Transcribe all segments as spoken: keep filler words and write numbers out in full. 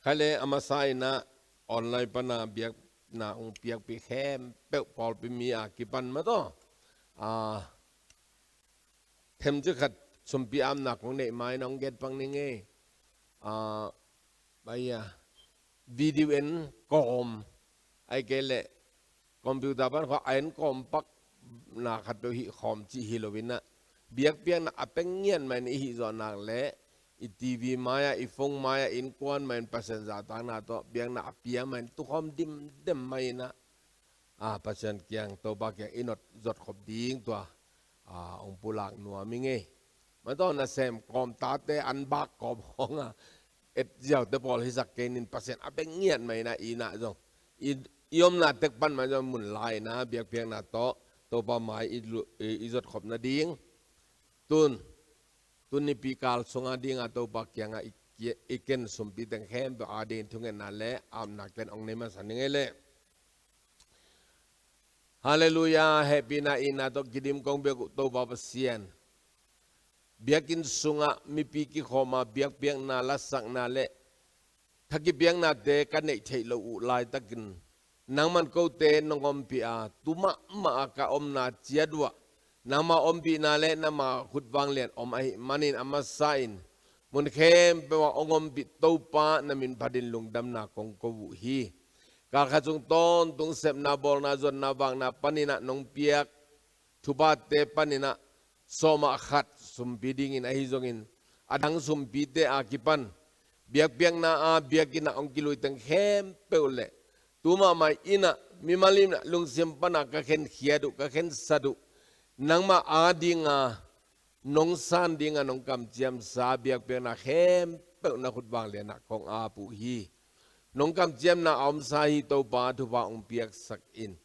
Khaile a masa in ah online pana biakna hong piakpih khempeuh pawlpi mi a kipan mah tawh, a, themcik khat sumpi apna kong neih ma-in hong gen pak ning ei. A, bai a, video en kawm, ahih kei leh computer pan khawng a en kawm pakna khatpeuh hih khawm cih hi lo in ah, biakpiakna a pia ngiat mah in i hih zawh nak leh i TV mai-ah, i phone mai-ah, innkuan mah in Pasian zahtakna tawh biakna a pia mah in tukhawm dimdem mah in ah, a, Pasian kiang, Topa kiang i nop zotkhop ding tua, a, hong pulak nuam ing ei. Mah tawh nasem kawm, tate an bak kawm khawng a et ziaute pawl hisak kei ning, Pasian a pia ngiat mah in ah, i na zong, i, i omna tek pan mah zong mun la in ah biakpiakna tawh Topa mai i lu-, i, i zotkhop nading. Tun, tun Nipi kal sung a ding a Topa kiang a i, i ken sumpi teng khempeuh a ding thungetna leh apna ken hong nei masa ning ei leh. Halleluiah, hehpihna itna tawh kidim kong biak uh Topa Pasian, biakinn sungah mipi kikhawm a biakpiakna, lasakna leh tha kipiaknate ka neih theih loh uh laitakin, nangman kote nong ompih a, tu mahmah a ka omna ciat uh ah nangma ompihna leh nangma khut vanglian om ahih manin, a masa in mun khempeuh ah hong ompih Topa na min phatin lungdamna kong ko uh hi. Kal khat sung tawntung sepna, bawlna, zonna, vakna panin ah nong piak thuphate panin ah sawm ah khat sumpi dingin ahi zongin, a dang sumpite a kipan biakpiakna a biakinn ah hong kilui teng khempeuh leh tu mahmah in ah mimal in ah lungsim pan a ka khenkhiat uh, ka khensat uh, nangmah a ding a nong san ding a nong kamciamsa biakpiakna khempeuh na khut vanglian ah kong ap uh hi. Nong kamciamna a omsa hi Topa, thupha hong piaksak in.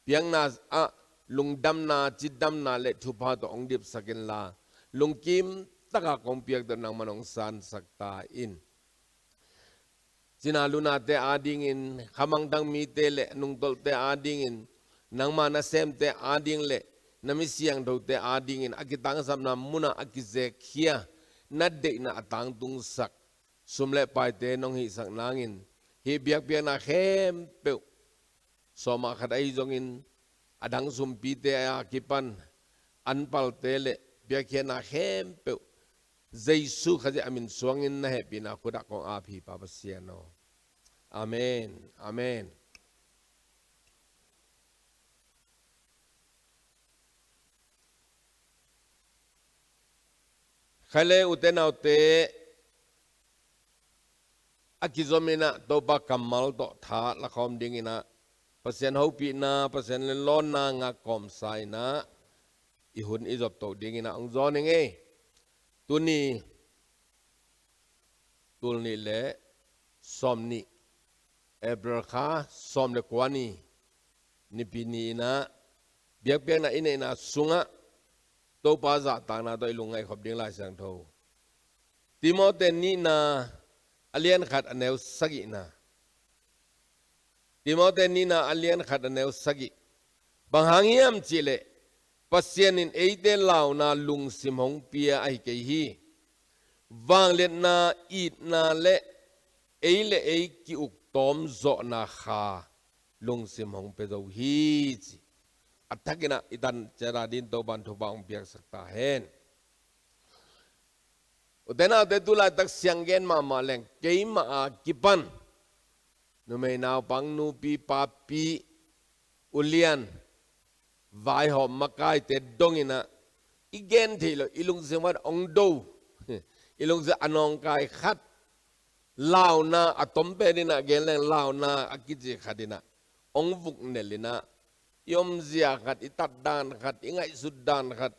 Piakna ah lungdamna, cidamna leh thupha tawh hong dipsak inla, lungkim tak a kong piak tawh nangman hong sansak ta in. Cina lunate a dingin, khamangthang mite leh nungtolhte a dingin, nangma nasemte a ding leh na mi siangthote a dingin a kitangsapna mun ah a kizekkhia, na deihna a tangtungsak sum leh paite nong hihsak nangin, hih biakpiakna khempeuh, sawm ah khat ahi zongin, a dang sumpite a kipan anpalte leh biakpiakna khempeuh Jesu Khazih a min suangin na hehpihna khut ah kong ap hi, Pa Pasian aw. Amen. Amen. Khaile ute naute, a kizom in ah Topa kammal tawh tha lakhawm dingin ah, Pasian hopihna, Pasian lungdamna ngak kawmsa in ah i hun i zop toh dingin ah hong zawn ing ei. Tuni, tul nih leh sawm nih, April kha sawm leh kua ni, Nipi ni in ah, biakpiakna i neihna sungah Topa zahtakna tawh i lungngaih khop ding Lai Siangtho, Timote nihna a lian khat a neu sagihna. Timote nihna a lian khat a neu sagih. Bang hang hiam cih leh, Pasian in eite launa lungsim hong pia ahi kei hi. Vangliatna, itna leh ei leh ei ki-uk tawm zawhna kha lungsim hong pia zo hi, ci. A thak in ah i tan ciat a ding Topa'n thupha hong piaksak ta hen. Ute naute, tu laitak siang gen mahmah leng, keimah a kipan numei, naupang, nupi, papi, ulian, vaihawm, makaite dong in ah, i gen theih loh, i lungsim khat hong do, i lungsim a nawngkai khat, launa a tom pen in ah gen leng, launa a kici khat in ah hong vuknel in ah, i omzia khat, i tat dan khat, i ngaihsut dan khat,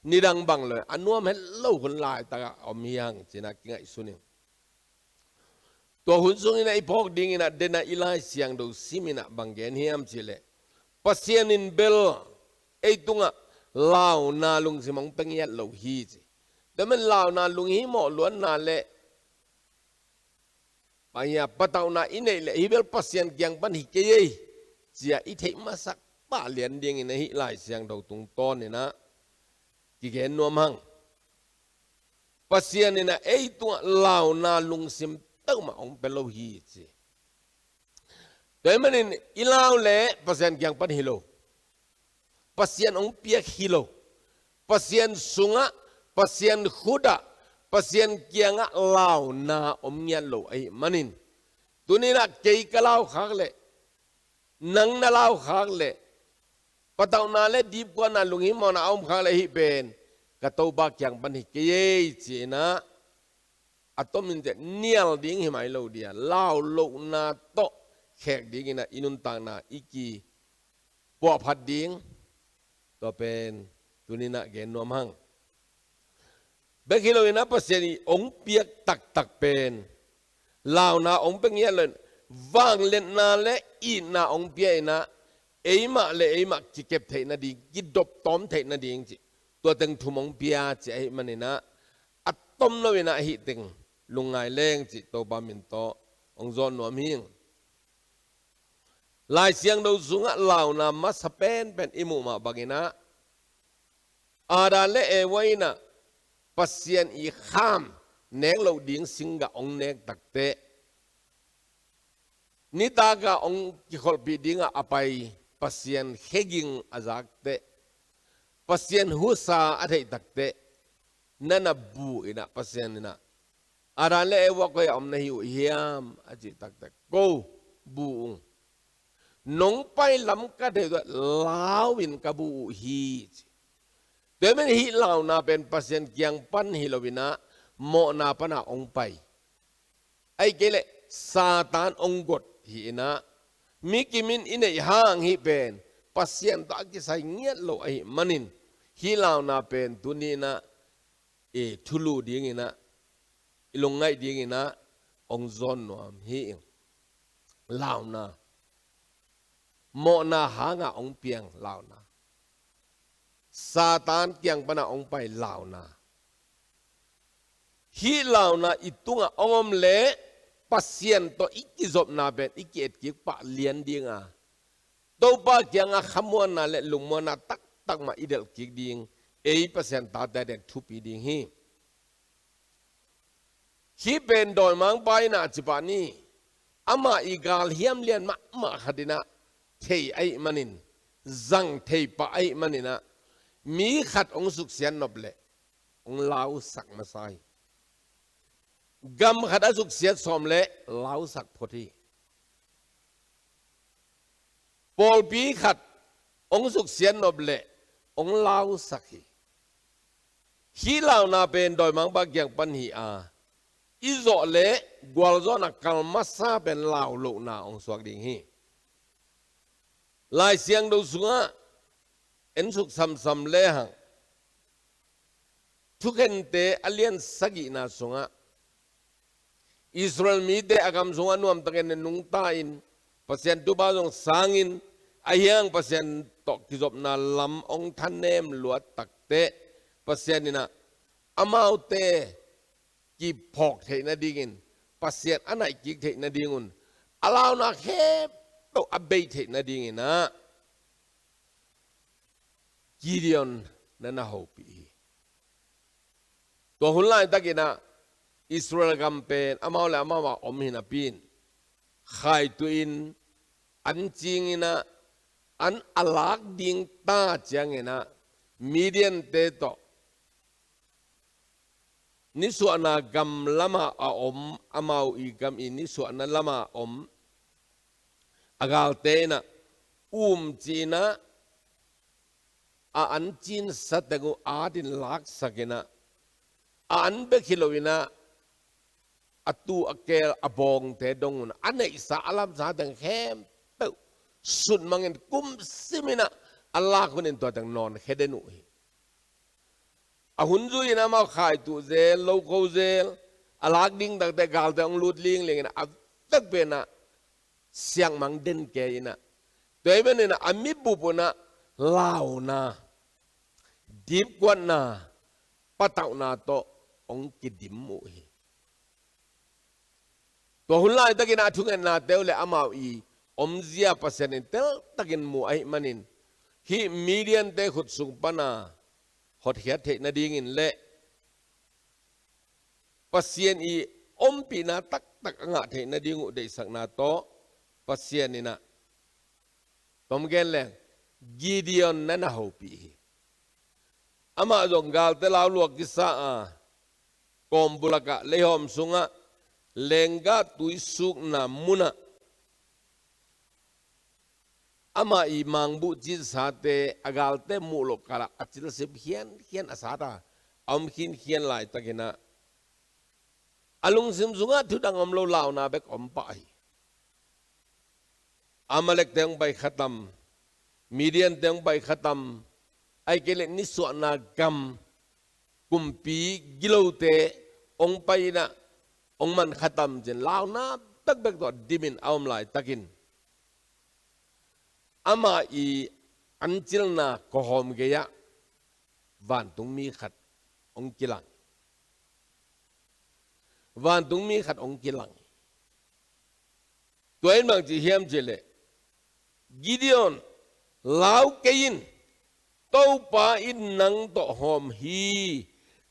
nidang bang lo a nuam het lo hun laitak ah om hi hang ci-in ah kingaihsun ing. Tua hun sung in ah i phawk ding in ah, den ah i Lai Siangtho sim in ah bang gen hiam cih leh, Pasian in bel ei tungah launa lungsim hong pia ngiat lo hi, ci. Tua manin launa lunghimawh luatna leh, bang hiam, patauhna i neih leh, hih bel Pasian kiang pan hi kei ei, ci-a i theih masak pah lian ding in ah hih Lai Siangtho tungtawn in ah kigen nuam hang. Pasian in ah ei tungah launa lungsim peuhmah hong pia lo hi ci. Tua ahih manin i lau leh Pasian kiang pan hi lo, Pasian hong piak hi lo, Pasian sungah, Pasian khutah, Pasian kiangah launa om ngiat lo ahih manin, tuni-in ah kei ka laukhak leh, nang na laukhak leh, patauhna leh dipkuatna, lunghimawhna a om khak leh, hih pen ka Topa kiang pan hi kei ei ci-in ah, a tomin teh nial ding hi mai lo ding a, lau lohna tawh khek dingin ah i nuntakna i kipuahphat ding, tua pen tuni-in ah gen nuam hang. Bek hi loin ah Pasian in hong piak taktak pen, launa hong pia ngiat loin, vangliatna leh itna hong pia-in ah, eimah leh eimah kikep theih nading, kidop tawm theih nading cih, tua teng thum hong pia cih ahih manin ah, a tom loin ah hih teng lungngai leng cih Topa min tawh hong zawn nuam hi. Lai Siangtho sungah launa masa penpen i muh mah bangin ah, Adam leh Eva in ah Pasian i kham, nek loh ding singgah hong nek takteh, nitak a hong kikholhpih dingah a pai Pasian kheging a zakteh, Pasian husa a theih takteh, na na bu-in ah Pasian in ah, Adam leh Eva, koi-ah om na hi uh hiam? a cih takteh, ko bu ung. Nong pai lam ka theih uh teh lau-in ka bu uh hi ci. Tua ahih manin hih launa pen Pasian kiang pan hi loin ah, mawhna pan ah hong pai, ahih kei leh Satan hong got hi-in ah, mi kim in i neih hang hih pen Pasian tawh a kisai ngiat lo ahih manin, hih launa pen tuni-in ah i thulu dingin ah, i lungngaih dingin ah hong zawn nuam hi. Launa, mawhna hangah hong piang launa, Satan kiang pan ah hong pai launa, hih launa i tungah hong om leh Pasian tawh i kizopna pen i ki-etkik pah lian ding a, Topa kiangah khamuanna leh lungmuanna taktak mah i delhkik ding, ei Pasian tate ading thupi ding hi. Hih pen dawimangpa in ah ci pah ni, amah i galhiam lian mahmah khat in ah thei ahih manin, zang thei pah ahih manin ah, mi khat hong suksiat nop leh hong lausak masa hi. Gam khat a suksiat sawm leh lausak phot hi. Pawlpi khat hong suksiat nop leh hong lausak hi. Hih launa pen dawimangpa kiang pan hi a, i zawh leh gualzawhna kal masa pen lau lohna hong suak ding hi. Lai Siangtho sungah en suk samsam lehang, Thukhente a lian sagihna sungah, Israel mite a gam sungah nuamtakin nungta-in, Pasian thupha zong sangin, ahih hang Pasian tawh kizopna lam hong thanem luat takteh, Pasian in ah amaute kiphawk theih nadingin, Pasian a naihkik theih nadingun, a launa khempeuh a bei theih nadingin ah, Gideon na na hopih hi. Tua hun laitakin ah Israel gam pen amau leh amau ah om hi napi-in, khaituh in, an cingin ah, an a lak ding ta ciangin ah, Midiante tawh nisuahna gam lamah a om, amau i gam i nisuahna lamah a om a galte in ah, umci-in ah, a an cinsa teng uh atin laksakin ah, a an bek hi loin ah, a tuu a keel a bawngte dong un, a neihsa a lamsa teng khempeuh sutmangin kumsimin ah, a lak hunin tua teng nawnkhia den uh hi. A hun zui-in amau khaituh zel, lokho zel, a lak ding takteh galte hong lut linglingin ah, a vekpi-in ah siangmang den kei-in ah, tua ahih manin ah a mibup un ah launa, dipkuatna, patauhna tawh hong kidim uh hi. Tua hun laitakin ah a thungetnate uh leh amau i omzia Pasian in teltakin mu ahih manin, hih Midiante khut sung pan a hotkhiat theih nadingin leh Pasian i ompihna tak taktak a ngah theih nading uh deihsakna tawh Pasian in ah, tom gen leng, Gideon na na hopih hi. Amah zong galte lauluak kisa a, kawmbulak ah, leihawm sungah, lenggah tuisukna munah amah i mangbuh citsate a galte muh loh kalah a cilsip khiankhian a sat a, a om khinkhian laitakin ah, a lungsim sungah thudang om lo, launa bek om pah hi. Amalekte hong pai khatam, Midiante hong pai khatam, ahih kei leh nisuahna gam kumpi gilote hong pai in ah, hong man khatam cin, launa bekbek tawh dimin a om laitakin, amah i ancilna kawhawm gei-ah vantungmi khat hong kilang. Vantungmi khat hong kilang. Tua in bang ci hiam cih leh, Gideon, lau kei in, Topa in nang tawh hawm hi,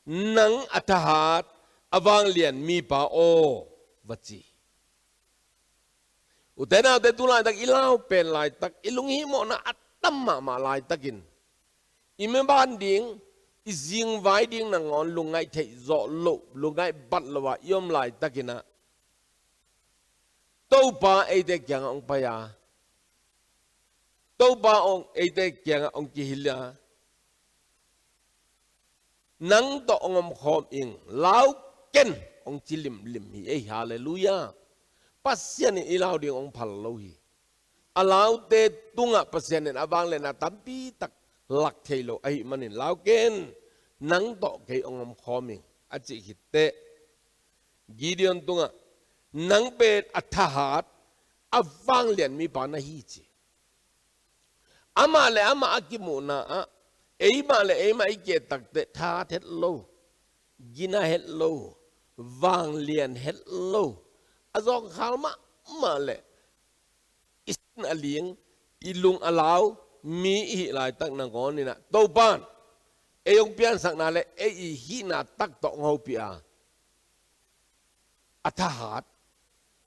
nang a thahat, a vanglian mipa aw, va ci. Ute naute, tu laitak i lau pen laitak, i lunghihmawhna a tam mahmah laitakin, i meban ding, i zingvai ding nangawn lungngaih theih zawh loh, lungngaih bat loh ah i om laitakin ah, Topa eite kiangah hong pai a, Topa hong eite kiangah hong kihilh a, nang tawh hong omkhawm ing, lau ken, hong ci limlim hi. Ei, halleluiah. Pasian in i lau ding hong phal lo hi. A laute tungah Pasian in a vanglianna tampi tak lak thei lo ahih manin, lau ken, nang tawh kei hong omkhawm ing, a cih khit teh, Gideon tungah, nang pen a thahat, a vanglian mipa na hi, ci. Amah le amah a kimuhna ah, eimah le eimah i kihtak teh thahat het lo, gina het lo, vanglian het lo, a zawngkhal mahmah le i sin a ling, i lung a lau mi i hih laitak nangawn in ah, Topan ei hong piansakna le ei i hihna tak tawh hong hopih a, a thahat,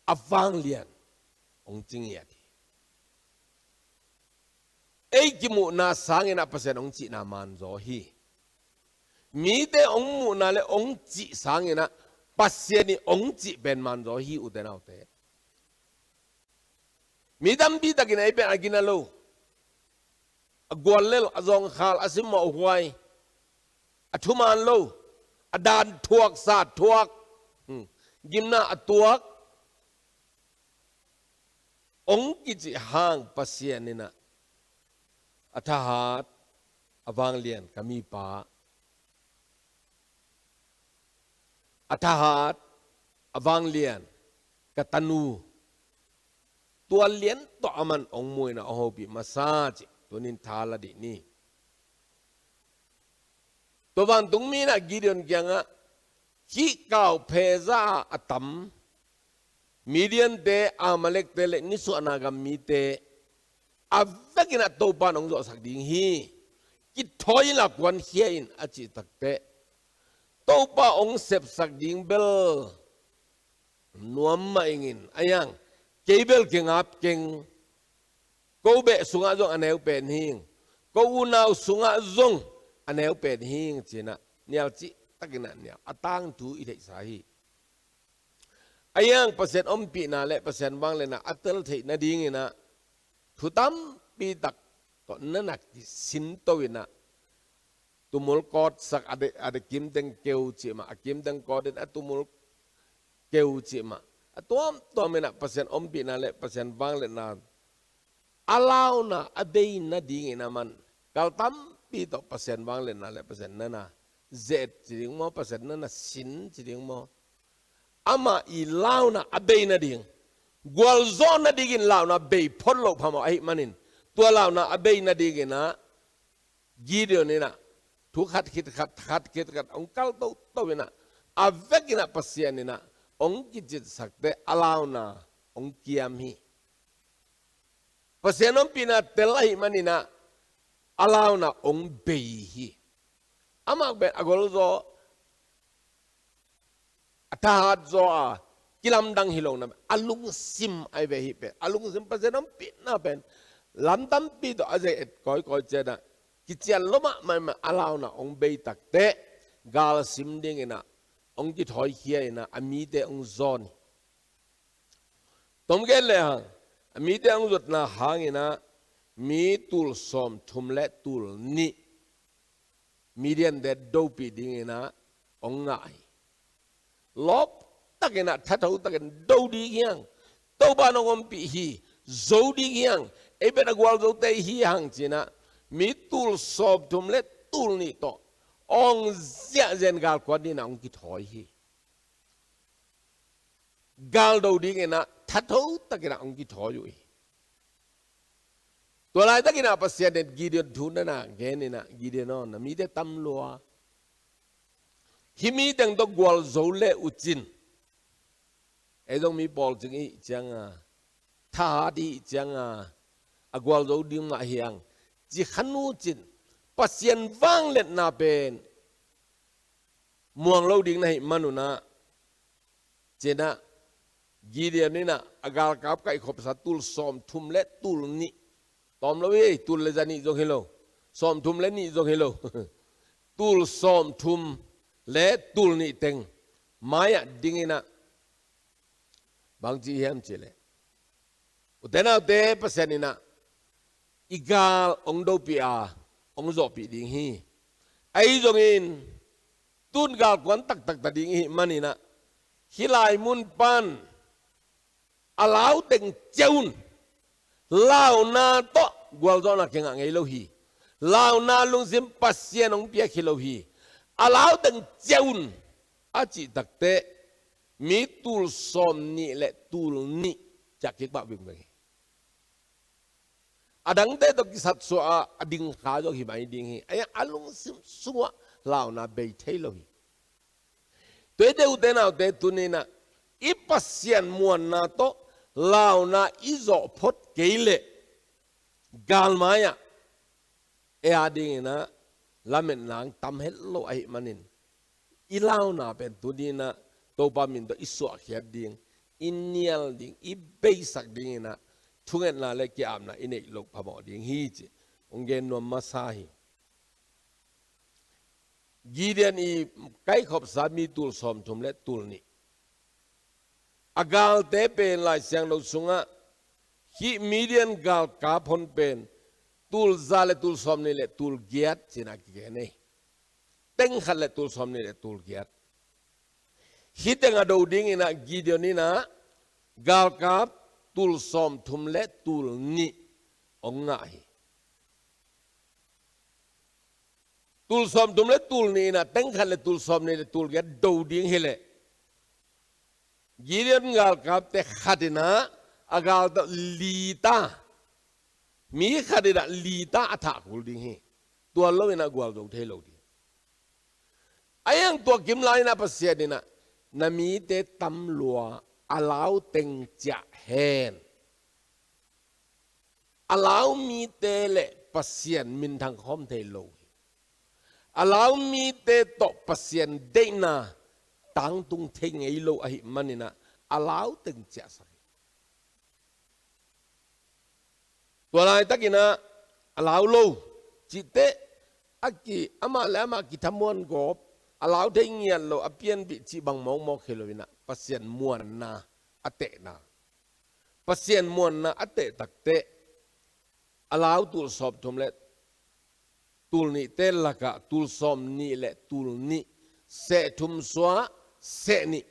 a vanglian hong ci ngiat hi. Ei kimuhna sangin ah Pasian hong cihna manzaw hi. Mite hong muhna le hong cih sangin ah Pasian in hong cih pen manzaw hi, ute naute. Mi tampi takin ei pen a gina lo, a guallel, a zawngkhal, a simmawh huai, a thuman lo, a dan thuak, sa thuak, hmm, gimna a tuak, hong kicih hang Pasian in ah, a thahat, a vanglian ka mipa, a thahat, a vanglian ka tanu, tua lian tawh aman hong mu in ah hong hopih masa, cih tuni-in tha la dih ni. Tua vantungmi in ah Gideon kiangah, hih kau pheza a tam Midiante, Amalekte le nisuahna gam mite a vekin ah Topa in hong zawhsak ding hi. Kithawi inla kuankhia in, a cih tak teh, Topa hong sepsak ding bel nuam mah ing in, a yang, kei bel kingap keng. Ko beh sungah zong a neu pen hing, ko unau sungah zong a neu pen hing, ci-in ah nial cihtakin ah nial a tangthu i theihsa hi. A yang, Pasian ompihna le Pasian vanglianna a tel theih nadingin ah thu tampi tak tawh na na kisinto in ah, tumul kawtsak, a de, a de kim teng keu cih mah, a kim teng kawt in a tumul keu cih mah, a tuamtuam in ah Pasian ompihna le Pasian vanglianna, a launa a bei nadingin aman kal tampi tawh Pasian vanglianna le Pasian na na ze-et ci ding maw, Pasian na na sin ci ding maw, amah i launa a bei nading, gualzawh nadingin launa bei phot loh phamawh ahih manin, tua launa a bei nadingin ah Gideon in ah thu khat khit khat, khat khit khat hong kal toto in ah, a vekin ah Pasian in ah hong kicitsak teh a launa hong kiam hi. Pasian ompihna tel ahih manin ah a launa hong bei hi. Amah pen a golzaw, a thahat zaw a, kilamdang hi lo na, a lungsim ahi ve hi pen, a lungsim Pasian ompihna pen lam tampi tawh a ze-et kawikawi ciangin ah, kician lo mahmah a launa hong bei takteh, gal sim dingin ah hong kithawikhia in ah, a mite hong zawn hi. Tom gen le hang, a mite hong zuatna hangin ah, mi tul sawmthum le tul nih Midian-te dopih dingin ah hong ngah hi. Lawp takin ah, thatho takin do ding hi hang, Topa in hong ompih hi, zo ding hi hang, ei pen a gualzote hi hang ci-in ah, mi tul sawmthum le tul nih tawh hong ziahziah in galkuan dingin ah hong kithawi hi. Gal do dingin ah thatho takin ah hong kithawi uh hi. Tua laitakin ah Pasian in Gideon thu na na gen in ah, Gideon aw, na mite tam lua. Hih mi teng tawh gualzo le uh cin, ei zong mi pawlcing i hih ciangin, thahat i hih ciangin, a gualzo ding mah hi hang, ci kha nu cin, Pasian vangliatna pen muang lo ding na hih manun ah, ci-in ah, Gideon in ah a galkap kaihkhopsa tul sawmthum le tul nih, tawm lo hi, tul le za nih zong hi lo, sawmthum le nih zong hi lo, tul sawmthum le tul nih teng mai-ah dingin ah, bang ci hiam cih leh, ute naute, Pasian in ah i gal hong dopih a, hong zawhpih ding hi. Ahi zongin, tu-in galkuan taktak ta ding i hih manin ah, hih lai mun pan a lau teng ciah un, launa tawh gualzawhna kingah ngei lo hi. Launa lungsim Pasian hong piak hi lo hi. A lau teng ciah un, a cih takteh, mi tul sawmnih le tul nih ciah kik pah vingveng hi. A dangte tawh kisatsuah a, a ding kha zong hi mai ding hi. Ahi hang a lungsim sungah launa bei thei lo hi. Tua hi teh, ute naute, tuni-in ah i Pasian muanna tawh launa i zawh phot kei leh, galmai-ah ei a dingin ah lametna hong tam het lo ahih manin, i launa pen tuni-in ah Topa min tawh i suahkhiat ding, i nial ding, i beisak dingin ah thungetna le ki-apna i neih loh phamawh ding hi, ci hong gen nuam masa hi. Gideon i kaikhopsa mi tul sawmthum le tul nih, a galte pen Lai Siangtho sungah hih Midian galkap hon pen tul za le tul sawmnih le tul giat ci-in ah kigen hi. Teng khat le tul sawmnih le tul giat. Hih teng a do dingin ah Gideon in ah galkap tul sawmthum le tul nih hong ngah hi. Tul sawmthum le tul nih in ah teng khat le tul sawmnih le tul giat do ding hi leh, Gideon galkapte khat in ah a gal tawh li ta, mi khat in ah li ta a thah kul ding hi. Tua lo-in ah gualzo thei lo ding. Ahi hang tua kim lai-in ah Pasian in ah, na mite tam lua, a lau teng ciah hen. A lau mite le Pasian minthang khawm thei lo hi. A lau mite tawh Pasian deihna tangtung thei ngei lo ahih manin ah, a lau teng ciahsak hi. Tua laitakin ah a lau lo cih teh, a ki, amah le amah kithamuan gawp, a lau thei ngiat lo, a pianpih cih bang mawkmawk hi lo-in ah, Pasian muanna a tehna, Pasian muanna a teh takteh, a lau tul sawmthum le tul nihte lakah tul sawmnih le tul nih, seh thum suah seh nih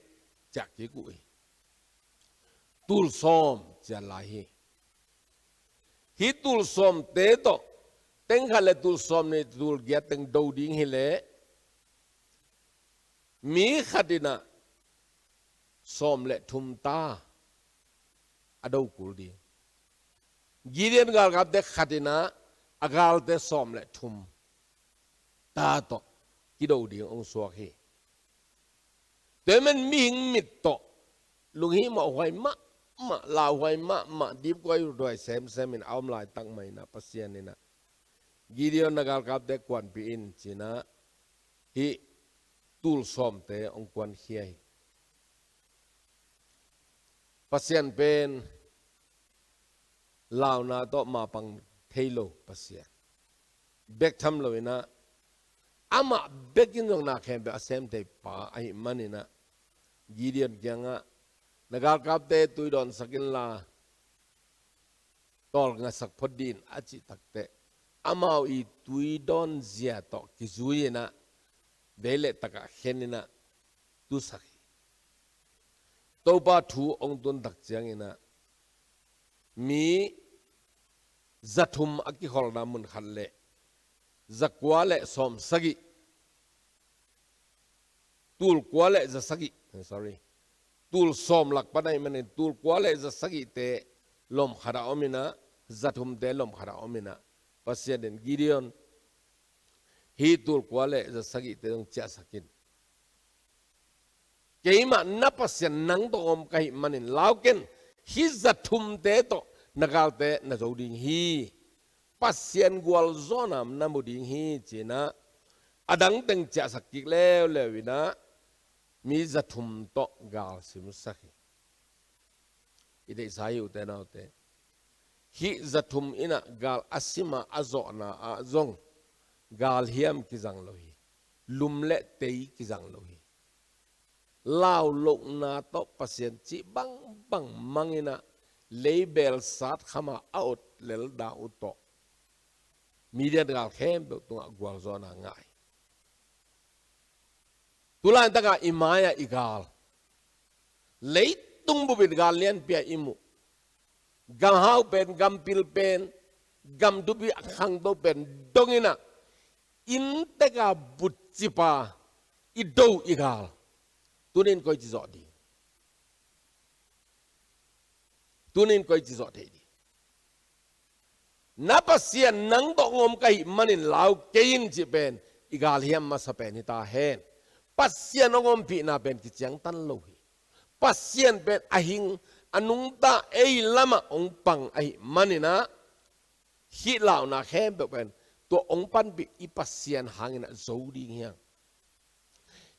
ciah kik uh hi. Tul sawm cian lai hi. Hih tul sawmte tawh teng khat le tul sawmnih, tul giat teng do ding hi leh, mi khat in ah sawm le thum ta a do kul ding. Gideon galkapte khat in ah a galte sawm le thum ta tawh kido ding hong suak hi. Tua ahih manin mihing mit tawh lunghimawh huai mahmah, lauhuai mahmah, dipkuai ruthuai semsem in a om laitak mah in ah Pasian in ah, Gideon, na galkapte kuanpih in, ci-in ah hih tul sawmte hong kuankhia hi. Pasian pen launa tawh mapang thei lo Pasian bek tham lo inah, amah bekin zong na khempeuh a sem thei pa ahih maninah, Gideon kiangah, "Na galkapte tui dawnsak inla, tawlngasak phot dih in," a cih takteh, amau i tui dawnzia tawh kizui inah, vei le takah khen inah tusak hi. Topa thu hong tun tak cianginah, mi zathum a kikholhna mun khat le zakua le sawmsagih, tulkua le zasagih, sorry, tul sawm lak pan ahih manin tulkua le zasagihte lom khatah om inah, zathumte lom khatah om inah, Pasian in, "Gideon, hih tulkua le zasagihte zong ciahsak in. Keimah na Pasian nang tawh om ka hih manin lau ken, hih zathumte tawh na galte na zo ding hi. Pasian gualzawhna na mu ding hi," ci inah, a dang teng ciahsak kik leuleu inah, mi zathum tawh gal simsak hi. I deihsa hi ute naute, hih zathum inah gal a sima a zawhna ah zong galhiam kizang lo hi. Lum le tei kizang lo hi. Laulohna tawh Pasian cih bangbang mang inah, leibel sat khama a ot lel dah uh tawh Midian gal khempeuh tungah gualzawhna ngah hi. Tulaitakah i mai-ah i gal, leitung bupin gal lianpi-ah i muh, gamhau pen, gampil pen, gam thupi a khangto pen dong inah, inntek a butcip a i do i gal, tunin koici zawh ding? Tunin koici zawh thei ding? Na Pasian nang tawh hong om ka hih manin lau kei in cih pen i galhiam masa pen hi ta hen. Pasian hong ompihna pen kiciangtan lo hi. Pasian pen a hing, a nungta, ei lamah hong pang ahih maninah, hih launa khempeuh pen tua hong panpih i Pasian hanginah zo ding hi hang.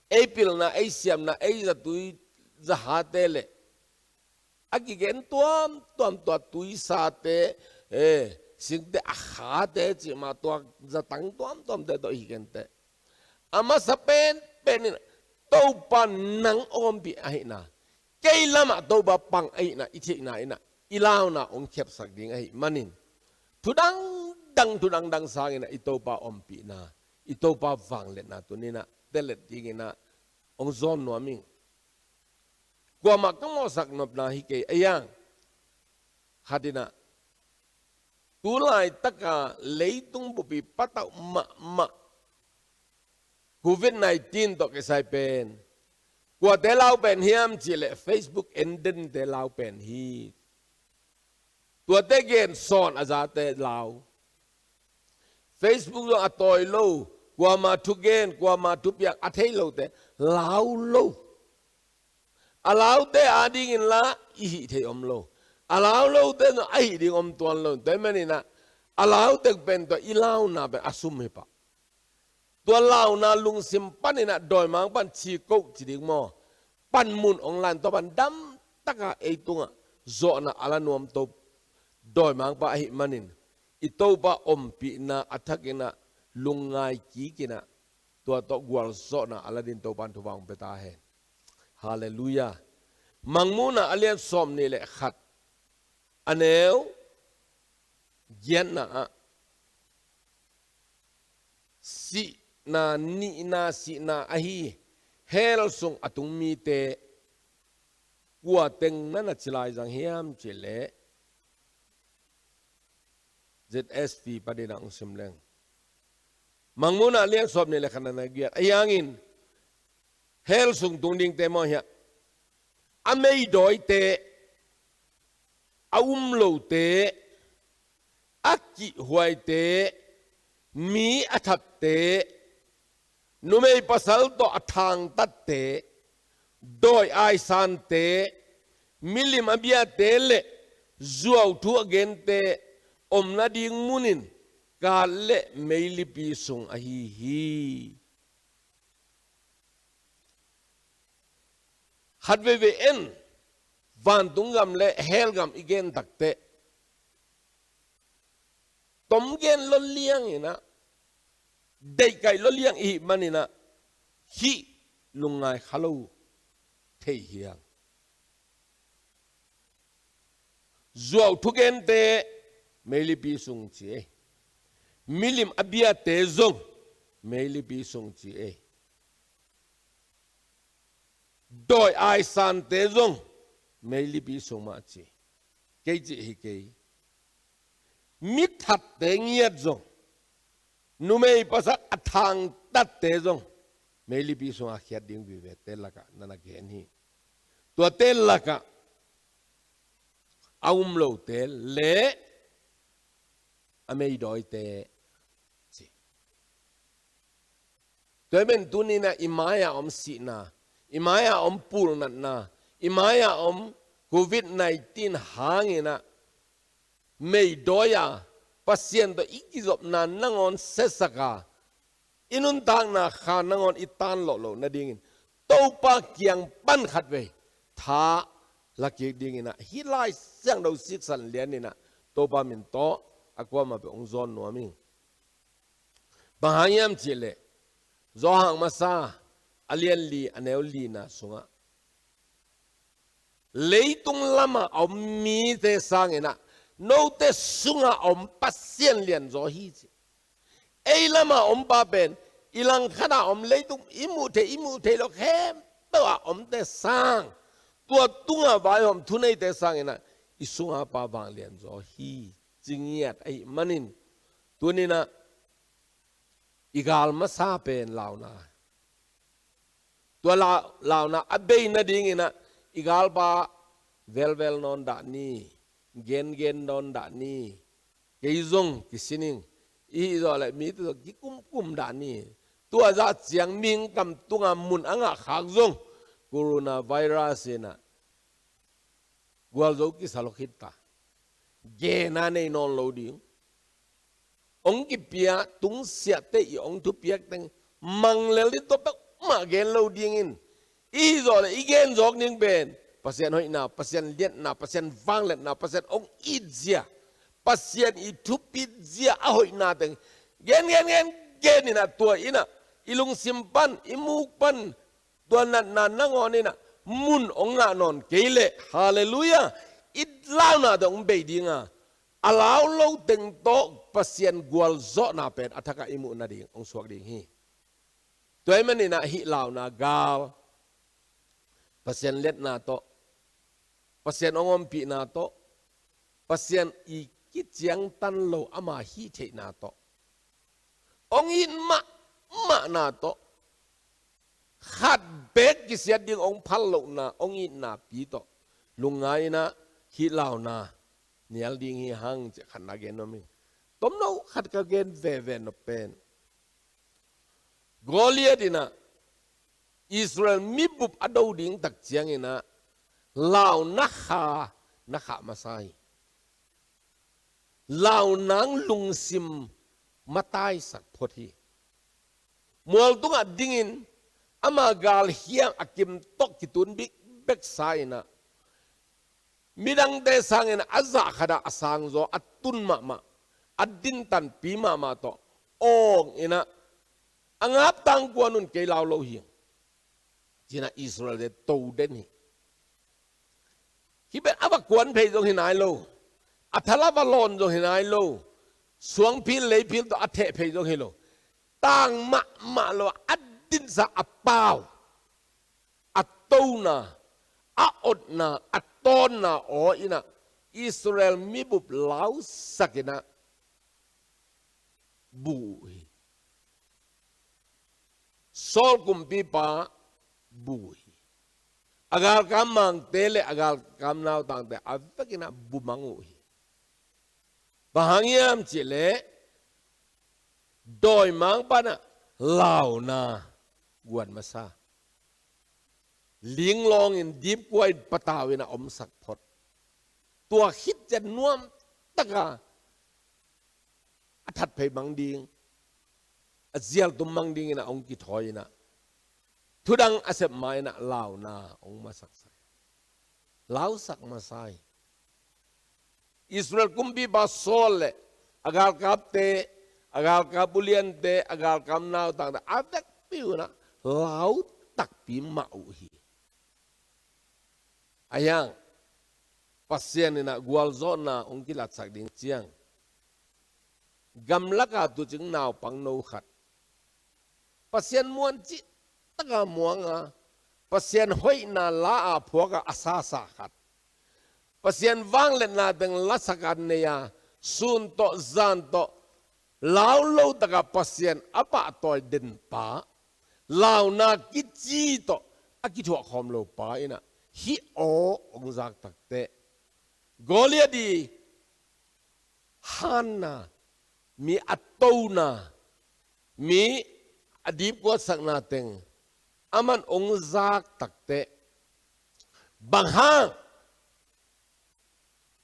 Ei pilna, ei siamna, ei zatui zahate le a kigen tuamtuam, tua tuisate, eh, singte a khate cih mah, tua zatang tuamtuamte tawh i kigenteh, a masa penpen in Topa nang hong ompih ahihna, kei lamah Topa pang ahihna i theihna inah, i launa hong khiapsak ding ahih manin, thu dangdang, thu dangdang sanginah i Topa ompihna, i Topa vangliatna tuninah telet dinginah hong zawn nuam ing. Kuamah ka mawhsak nopna hi kei a, iang khat inah, tulaitaka leitung buppi patauh mahmah covid nineteen tawh kisai pen, kuate lau pen hiam cihleh Facebook endente lau pen hi. Tuate gen sawn a zate lau. Facebook zong a tawi lo, kuama thugen, kuama thupiak a thei lote lau lo. A laute adingin la i hih thei om lo. A lau lote zong a hih ding om tuan lo. Tua ahih maninah, a laute pen tua i launa pen a sum hi pah. Tua launa lungsim paninah dawimangpa'n ci koh ci ding maw? Panmun hong la in, tua pan damtaka ei tungah zawhna a la nuamto dawimangpa ahih manin, i Topa ompihna a thakinah lungngai kikinah, tua tawh gualzawhna a la ding Topa'n thupha hong pia ta hen. Halleluiah. Mangmuhna a lian sawmnih le khat, a neu giatna ah, sihna, nihna sihna ahi hell sung a tung mite kua teng na na ci lai zang hiam cihleh, Z S P paninah hong sim leng. Mangmuhna a lian sawmnih le khatna, a neu giat, ahi hangin hell sung tung dingte maw hiah, a meidawite, a um lote, a kihhuaite, mi a thatte, numei pasal tawh a thangtatte, dawi aisante, milim a biate le zuauthu a gente omna ding munin kat le meilipi sung ahi hi. Khat veivei en, Vantung gam le hell gam i gen takteh, tom gen lo liang inah, deihkaih lo liang i hih man inah, hih lungngai kha lo thei hiang. Zuau thugente meilipi sung ci ei. Milim a biate zong meilipi sung ci ei. Dawi aisante zong meilipi sung mah ci. Kei cih hi kei. Mi thatte ngiat zong, numei pasal a thangtatte zong meilipi sungah khiat ding vive te lakah na na gen hi. Tuate lakah a um lote le a meidawite ci. Tua ahih manin tuni inah i mai-ah om sihna, i mai-ah om pulnatna, i mai-ah om covid nineteen hang inah meidawi-a Pasian tawh i kizopna nangawn siasak a, i nuntakna kha nangawn i tan lawh loh nadingin Topa kiang pan khatvei tha la kik ding inah hih Lai Siangtho siksan lian inah Topa min tawh a kuamah peuh hong zawn nuam ing. Bang hang hiam cih leh, Johan masa a lian li a neu lina sungah, leitung lamah a om mite sang inah note sungah a om Pasian lianzaw hi ci. Ei lamah a om pa pen, i langkhatah a om, leitung i muh theih, i muh theih loh khempeuh ah a omte sang, tua tungah vaihawm thuneite sang inah i sunga pa vanglianzaw hi ci ngiat ahih manin, tuni inah i gal masa pen launa. Tua la-, launa a bei nading inah i galpa velvel nawn dah ni, gengen nawn dah ni, kei zong kisin ing, i hih zawh leh mite zong kikumkum dah ni. Tua zah ciang mihing kam tunga mun a ngah khak zong coronavirus inah gualzo kisa lo khit ta. Gena nei nawn lo ding. Hong kipia tungsiahte i hong thupiak teng manglel ding, tua peuhmah gen lo dingin, i hih zawh leh i gen zawk ding pen Pasian hoihna, Pasian liatna, Pasian vangliatna, Pasian hong itzia, Pasian i thupit zia a hoihna teng gen, gen, gen, gen inah, tua inah i lungsim pan, i muk pan tua natna nangawn inah mun hong ngah nawn kei leh, halleluiah, i launa tawh hong bei dinga, a lau lo teng tawh Pasian gualzawhna pen a thakah i muh nading hong suak ding hi. Tua ahih manin ah hih launa gal, Pasian liatna tawh, Pasian hong ompihna tawh, Pasian i kiciangtan lo ama hih theihna tawh, hong it mahmahna tawh, khat beek kisiat ding hong phal lohna, hong itna pi tawh lungngai inah hih launa nial ding hi hang, ci-a khatna gen nuam ing. Tomno khat ka gen veve nop pen, Goliath inah Israel mibup a do ding tak ciang inah launa kha na khah masa hi. Launa in lungsim mataisak phot hi. Mual tungah dingin ama galhiang a kim tawh kitun bikbek sa inah, midangte sang inah a zah khat ah a sangzaw a tun mahmah, a dintanpi mahmah tawh awng inah, a ngap tangkuan un, kei lau lo hi, ci-in ah Israelte to den hi. Hih pen a va kuan phei zong hi nai lo, a thala va lawn zong hi nai lo, suangphil leiphil tawh a theh phei zong hi lo, tang mahmah lo a dinsa a pau, a tona, a otna, a tawnna aw inah Israel mibup lausak inah bu uh hi. Saul kumpipa bu uh hi. A galkap mangte le a galkap nautangte a vek inah bu mang uh hi. Bang hang hiam cih leh, dawimangpa inah launa guan masa, linglawng in, dipkua in, patau in a omsak phot. Tua khit ciang nuamtaka a that phei mang ding, a zialtum mang ding inah hong kithawi inah, thudang a sep ma inah launa hong masaksak. lausak masa hi. Israel kumpipa Saul le a galkapte, a galkap uliante, a galkap nautakte, a vekpi unah lau takpi mah uh hi. Ahi hang Pasian inah gualzawhna hong kilatsak ding ciang, gamlaka tuucing naupangno khat, Pasian muan cihtaka muanga, Pasian hoihna la-a phuaka a sasa khat, Pasian vangliatna teng lasaka nei-a, sun tawh zan tawh lau lo taka Pasian a pahtawi denpa, launa kici tawh a kithuah khawm lopa inah hih aw hong zak takteh, Goliath i hanna, mi a tona, mi a dipkuatsakna teng aman hong zak takteh, bang hang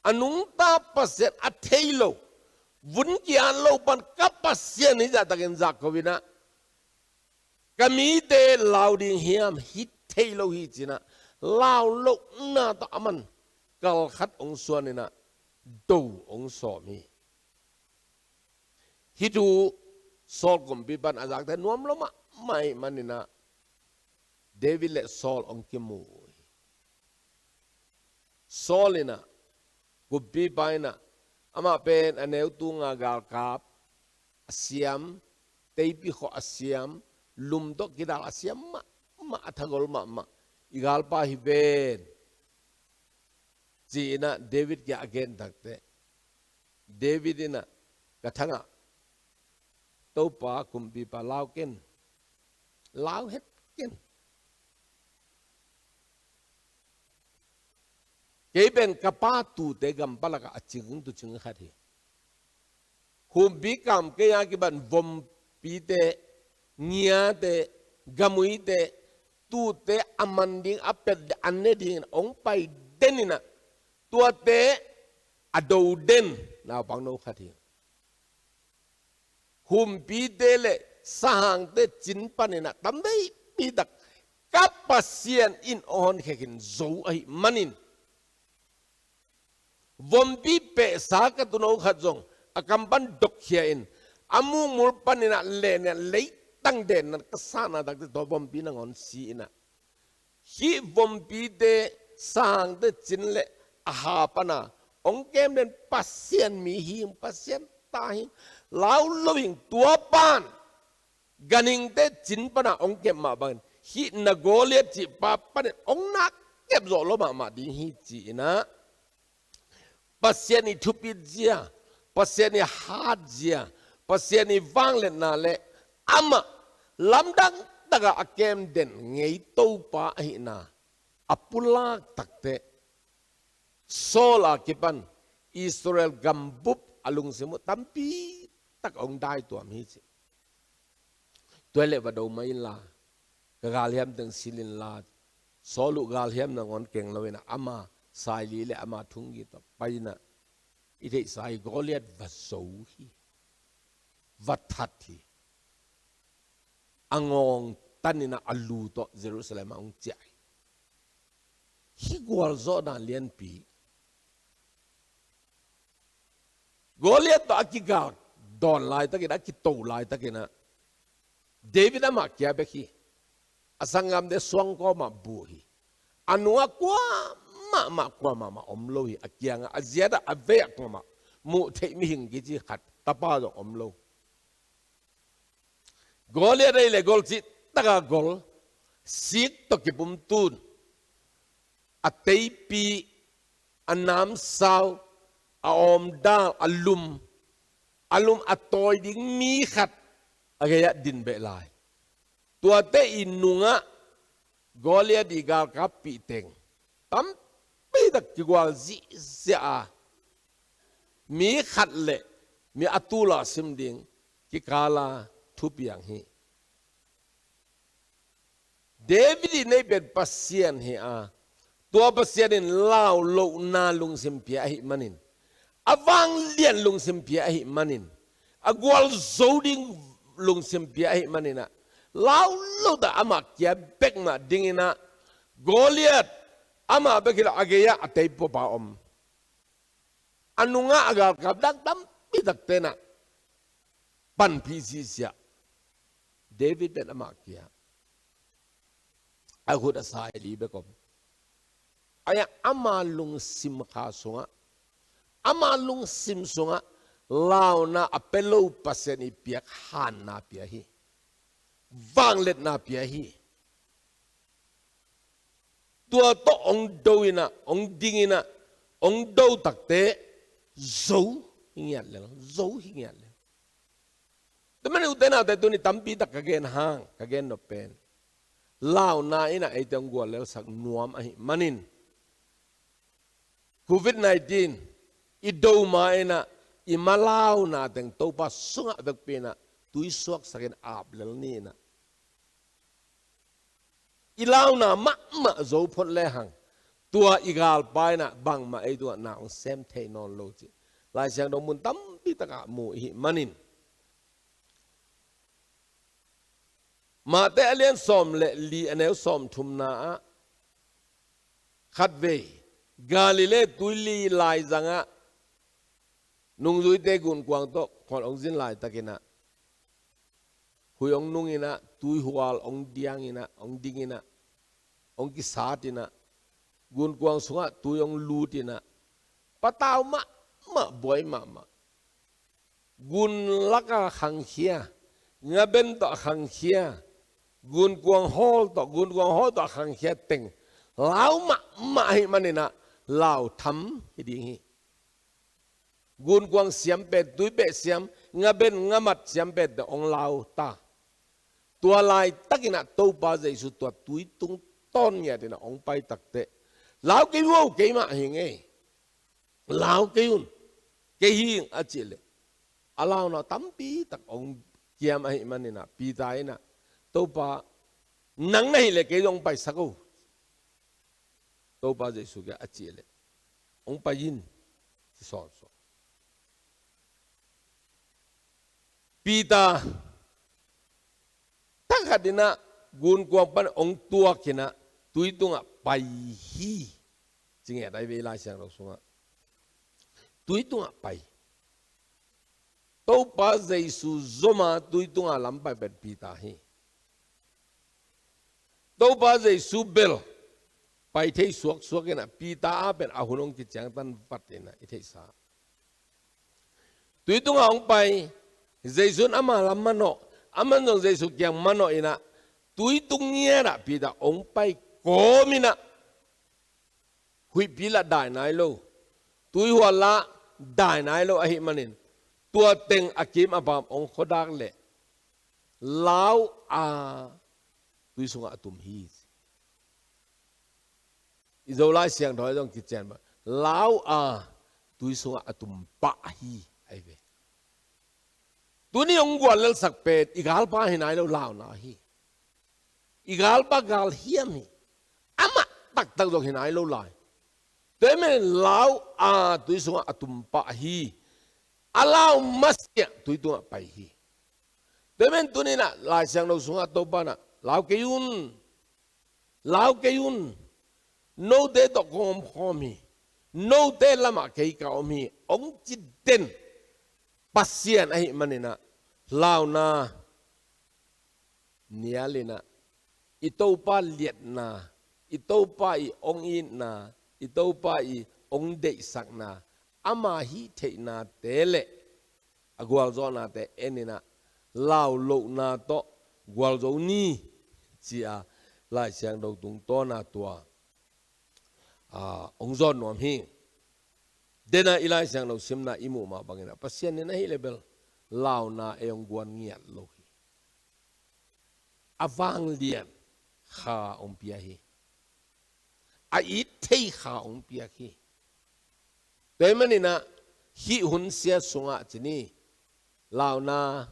a nungta Pasian a thei lo, vun ki-at lo pan ka Pasian hi zahtakin zak ko inah, ka mite lau ding hiam, hi thei lo hi ci-inah, lau lohna tawh aman kal khat hong suan inah, do hong sawm hi. Hih thu Saul kumpipan a zakte nuam lo mahmah ahih maninah David le Saul hong kimu uh hi. Saul inah, kumpipa inah, amah pen a neu tunga galkap a siam, teipi khawh a siam, lum tawh kidal a siam mahmah, a thagol mahmah, i galpa hi ven, ci-inah David kiangah a gen takteh, David inah, ka thangah, Topa kumpipa, lau ken, lau het ken. Kei pen ka pa tuute gampa lakah a cing tuucing khat hi. Humpi kam kei a kipan vompite, ngiate, gamuite, tuute a man ding, a pet, a ne dingin hong pai den inah, tuate a do den naupangno khat hi. Humpite le sahangte cin paninah tamveipi tak ka Pasian in hong honkhia khin zo ahih manin, vompi pehsa ka tuuno khat zong a kam pan dokkhia in, a mukmul paninah lehniah leitang denna ka sahna takte, tua vompi nangawn si inah, hih vompite, sahangte cin le a ha pana hong kem den Pasian mi hi, Pasian ta hi, lau lo hi, tua pan ganhingte cin pana hong kep mah bangin hih na Goliath cihpa panin hong nak kep zawh lo mahmah ding hi, ci-inah Pasian i thupit zia, Pasian i hat zia, Pasian i vangliatna le amah lamdang takah a kem den ngei Topa ahihna a pulak takteh, Saul a kipan Israel gambup a lungsim uh tampi tak hong daituam hi ci. Tua hi leh va do mah inla, ka galhiam teng silh inla, Saul uh galhiam nangawn keng lo inah, ama saili le ama thunggi tawh pai inah, i theihsa hi, Goliath va zo hi, va that hi, a ngawng tan inah a lu tawh Jerusalem ah hong ciah hi. Hih gualzawhna lianpi. Goliath tawh a kigal dawn laitakin, a kito laitakinah David amah kia bek hi. A sanggamte suang kawmah bu hi. A nungah kuamah mah, kuamah mah om lo hi. A kiangah, a ziatah, a veiah kuamah muh theih mihing kici khat tapa zong om lo. Goliath ahih leh gol cihtaka gol, sik tawh kipumtun, a teipi, a namsau, a awmdal, a lum, a lum a tawi ding mi khat a gei-ah din beh lai. Tuate i nungah Goliath i galkap pihteng tampi tak kigual zihziah a, mi khat le mi a tula sim ding kikala thupiang hi. David i neih pen Pasian hi a, tua Pasian in lau lohna lungsim pia ahih manin, a vanglian lungsim pia ahih manin, a gualzo ding lungsim pia ahih maninah, lau lo ta amah kia bek mah dinginah, Goliath Amah bek hi lo, a gei-ah a teipuapa om, a nungah a galkap dang tampi takte in ah panpih sisia. David pen amah kia a khut a sai li bek om. Ahi a, ama lungsim kha sungah, ama lungsim sungah launa a pia lo Pasian i piak hanna pia hi. Vangliatna pia hi. Tua tawh hong do in ah, hong ding in ah, hong do takte zo hi ngiat lel, zo hi ngiat lel. Tua manin ute naute, tuni tampi tak ka gen hang, ka gen nop pen, launa in ah eite hong guallelsak nuam ahih manin, covid nineteen i do ma in ah i ma launa teng Topa sungah vekpi in ah tui suaksakin ap lel ni in ah, i launa mahmah zo phot lehang, tua i galpa in ah bangmah ei tungah na hong sem thei nawn lo cih Lai Siangtho mun tampi takah mu i hih manin, Mate a lian sawm le li, a neu sawm thumna ah, khatvei Galilee tuili laizangah nungzuite gunkuang tawh khuan hong zin laitakin ah, huih hong nung in ah, tuihual hong diang in ah, hong ding in ah, hong kisat in ah, gunkuang sungah tui hong lut in ah, patau mahmah, buai mahmah. Gun laka khangkhia, ngaben tawh a khangkhia, gunkuang hawl tawh, gunkuang hawl tawh a khangkhia teng lau mahmah ahih manin ah lau tham hi ding hi. Gunkuang siam pen, tuipeh siam, ngaben ngamat siam pen tawh hong lau ta. Tua laitakin ah Topa Jesu tua tui tungtawn ngiatin ah hong pai takteh, "Lau kei un, keimah hi ing ei. Lau kei un, kei hi ing," a cih leh, a launa tampi tak hong kiam ahih manin ah Peter in ah, "Topa, nang na hih leh kei zong hong paisak o, Topa Jesu kiang," a cih leh, "Hong pai in," ci sawnsawn. Peter, thakhat in ah gunkuang pan hong tuak in ah tui tungah pai hi, ci ngiat ahi ve Lai Siangtho sungah. Tui tungah pai. Topa Jesu zom a tui tungah lam pai pen Peter hi. Topa Jesu bel pai thei suaksuak in ah, Peter a pen a hun hong kiciangtan vat in ah i theihsa. Tui tungah hong pai, Jesu in ama lam manawh, aman zong Jesu kiang manawh in ah, tui tung ngiat ah Peter hong pai kawm in ah, huihpi lah dai nai lo, tuihual lah dai nai lo ahih manin, tua teng a kim a pam hong khuadak leh, lau a tui sungah a tum hi. I Zolai Siangtho ah zong kician bang, lau a tui sungah a tum pah hi, ahi ve. Tuni hong guallelsak pen i galpa hi nai lo launa hi. I galpa galhiam hi. Amah taktak zong hi nai lo lai. Tua ahih manin lau a tui sungah a tum pah hi. A lau masiah tui tungah pai hi. Tua ahih manin tuni in ah Lai Siangtho sungah Topa in ah, "Lau kei un. Lau kei un. Note tawh kong om khawm hi. Note lamah kei ka om hi," hong ci den Pasian ahih manin ah, launa nial in ah, i Topa liatna, i Topa i hong itna, i Topa i hong deihsakna, ama hih theihnate leh a gualzawhnate en in ah, lau lohna tawh gualzo ni, ci-a Lai Siangtho tungtawn a tua, a, hong zawn nuam hi. Den a i Lai Siangtho simna i muh mah bangin ah, Pasian in ahih leh bel launa ei hong guan ngiat lo hi. A vanglian kha hong pia hi. A it thei kha hong piak hi. Tua ahih manin ah hih hun sia sungah ci ni, launa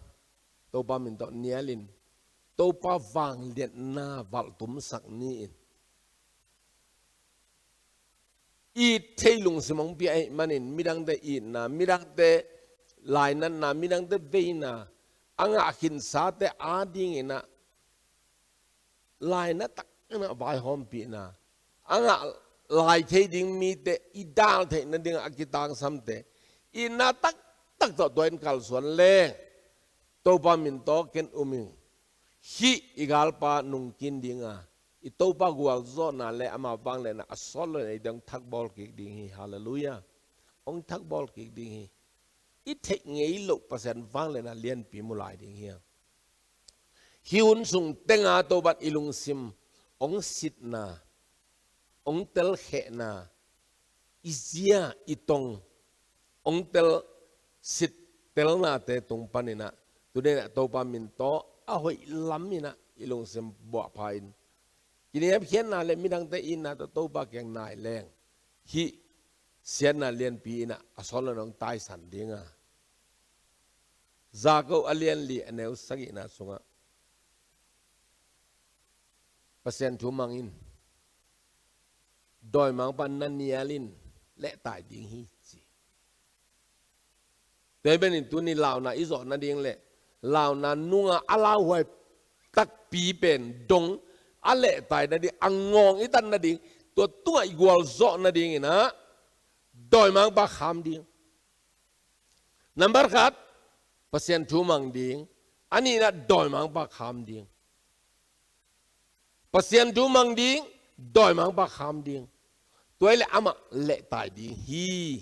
Topa min tawh nial in, Topa vangliatna valhtumsak ni in. It thei lungsim hong pia ahih manin, midangte itna, midangte lainatna, midangte veina, a ngah khinsate adingin ah laina takin ah vaihawmpihna, a ngah lai thei ding mite i dal theih nading a kitangsamte i na taktak tawh tua in kalsuan leng Topa min tawh ken um ing. Hih i galpa nungkin dinga i Topa gualzawhna le ama vangliatna a sawt lo in eite hong thakbawl kik ding hi. Halleluiah. Hong thakbawl kik ding hi. I theih ngei loh Pasian vangliatna lianpi mu lai ding hi. Hih hun sung tenga Topan i lungsim hong sitna, hong telkhehna, i zia i tong hong telsit telnate tung paninah tuninah Topa min tawh a hoih laminah i lungsim buahpha in kiniamkhiatna le midangte itna tawh Topa kiang nai leng hih siatna lianpi inah a sawt lo in hong taisan dinga. Jakob a lian li a neu sagihna sungah Pasian thu mang in dawimangpa na nial in lehtai ding hi ci. Tua hi benin tuni launa i zawh nading le launa nunga a lauhuai takpi pen dong a lehtai nading a ngawng i tan nading tua tungah i gualzawh nadinginah dawimangpa kham ding. Nambar khat, Pasian thu mang ding. A nihna dawimangpa kham ding. Pasian thu mang ding, dawimangpa kham ding. Tua hi le amah lehtai ding hi.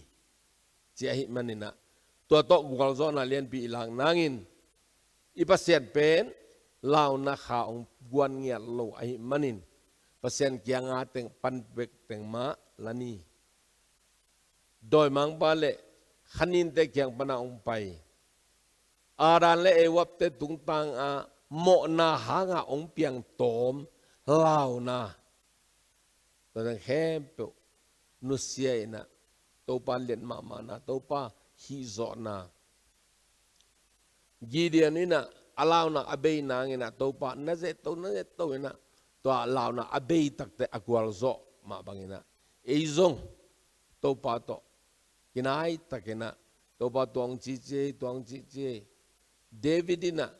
Ci ahih maninah tua tawh gualzawhna lianpi i lak nangin i Pasian pen launa kha hong guan ngiat lo ahih manin Pasian kianga teng pan bek teng mah la ni. Dawimangpa le khaninte kiang pana hong pai Adam le Evate tungtanga mawhna hanga hong piangtawm launa. Tua teng khempeuh nusia inah Topa liat mahmahna, Topa hihzawhna. Gideon inah a launa a bei nanginah Topa na zehto na zehto inah tua launa a bei takte a gualzawh mah banginah ei zong Topa tawh kinai takinah Topa tuang cici ei, tuang cici ei. David inah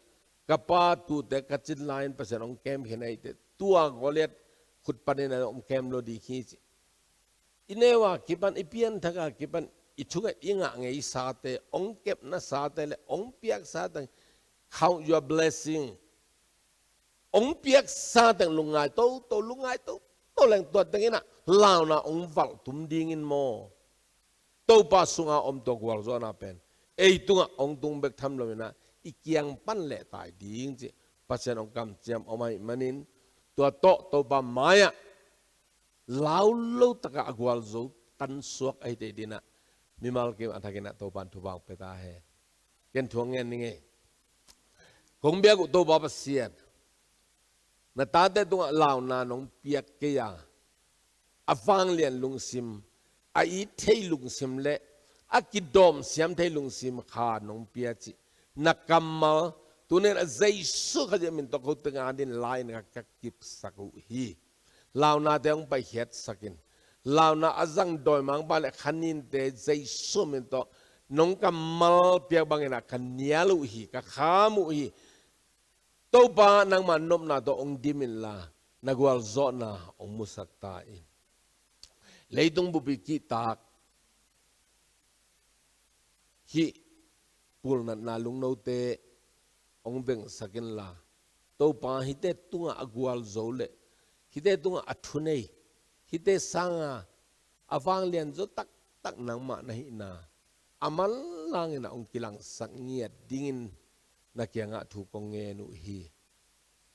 ka pa tute ka cin lai-in Pasian hong kemkhin ahite tua Goliath khut panin a hong kem lo ding hi ci. I neu a kipan, i pianthak a kipan i thunget i ngah ngeisate, hong kepnasate le hong piaksate, count your blessing. Hong piaksate lungngai toto, lungngai toto leng tua tenginah launa hong valh tum dingin maw? Topa sunga om tua gualzawhna pen ei tungah hong tung bek tham loinah i kiang pan lehtai ding cih Pasian hong kamciam om ahih manin tua tawh Topa mai-ah lau lo takah a gualzo tansuak ahi tei dinah mimal kim a thakinah Topan thupha hong pia ta hen. Ken thu hong ngen ning ei. Kong biak uh Topa Pasian, na tate tungah launa nong piak kei a, a vanglian lungsim, a it thei lungsim le a kidawm siam thei lungsim kha nong pia cih na kammal tuninah Jesu Khazih min tawh ko tengah din lai-in ka kipsak uh hi. Launate hong paikhiatsakin launa a zang dawimangpa le khaninte Jesu min tawh nong kammal piak banginah ka nial uh hi, ka kham uh hi. Topa nangma nopna tawh hong dim inla na gualzawhna hong musak ta in. Leitung bupi kihtak hih pulnatna lungnote hong vengsak inla Topa hihte tungah a gualzo le hihte tungah a thunei, hihte sanga a vanglianzo taktak nangmah na hihna a manlangin a hong kilangsak ngiat dingin na kiangah thu kong ngen uh hi.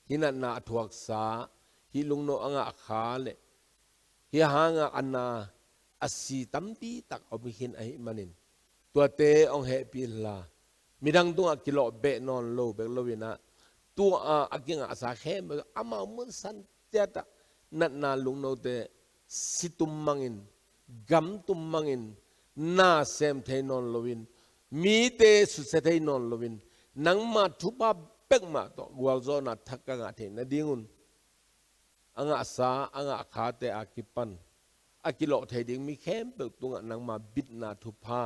Hih natna a thuaksa, hih lungno a ngahkha le hih hanga a na a si tampi tak om khin ahih manin tuate hong hehpih inla midang tungah kilawh beh nawn lo bek loinah tua a kingahsa khempeuh amau mun san ciatah natna lungnote si tum mangin, gam tum mangin, na sem thei nawn loin, mite susia thei nawn loin, nangma thupha bekmah tawh gualzawhna thak ka ngah theih nadingun a ngahsa a ngahkhate a kipan a kilawh thei ding mi khempeuh tungah nangma bitna thupha,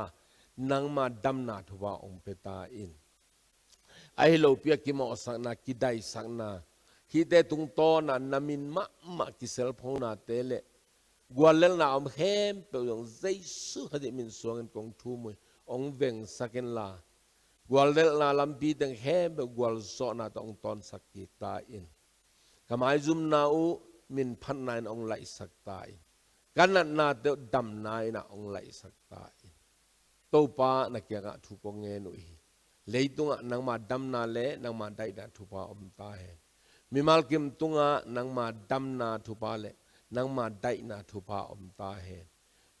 nangma damna thupha hong pia ta in. Ahi lopi a kimawhsakna, kidaisakna, hihte tungtawna na min mahmah kiselphonate le guallelhna a om khempeuh zong Jesu Khazih min suangin kong thum uh hi. Hong vengsak inla, guallelhna lampi teng khempeuh gualzawhna tawh hong tawnsak kik ta in. Ka maizumna uh minphatna in hong laihsak ta in. Ka natna teuh damna in ah hong laihsak ta in. Topa na kiangah thu kong ngen uh hi. Leitungah nangma damna le nangma daihna thupha om ta hen. Mimal kim tungah nangma damna thupha le nangma daihna thupha om ta hen.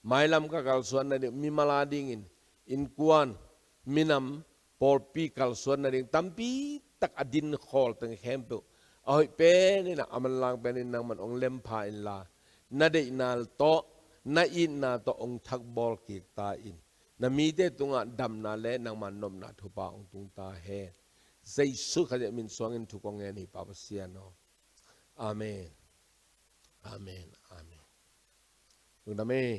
Mailam ka kalsuan nading, mimal a dingin, innkuan, minam, pawlpi kalsuan nading tampi tak a din khawl teng khempeuh a hoih pen in ah, a manlang pen in nangman hong lempha inla, na deihna tawh, na itna tawh hong thakbawl kik ta in. Na mite tungah damna le nangma nopna thupha hong tung ta hen. Jesu Khazih min suangin thu kong ngen hi, Pa Pasian aw. Amen. Amen. Amen. Lungdam e.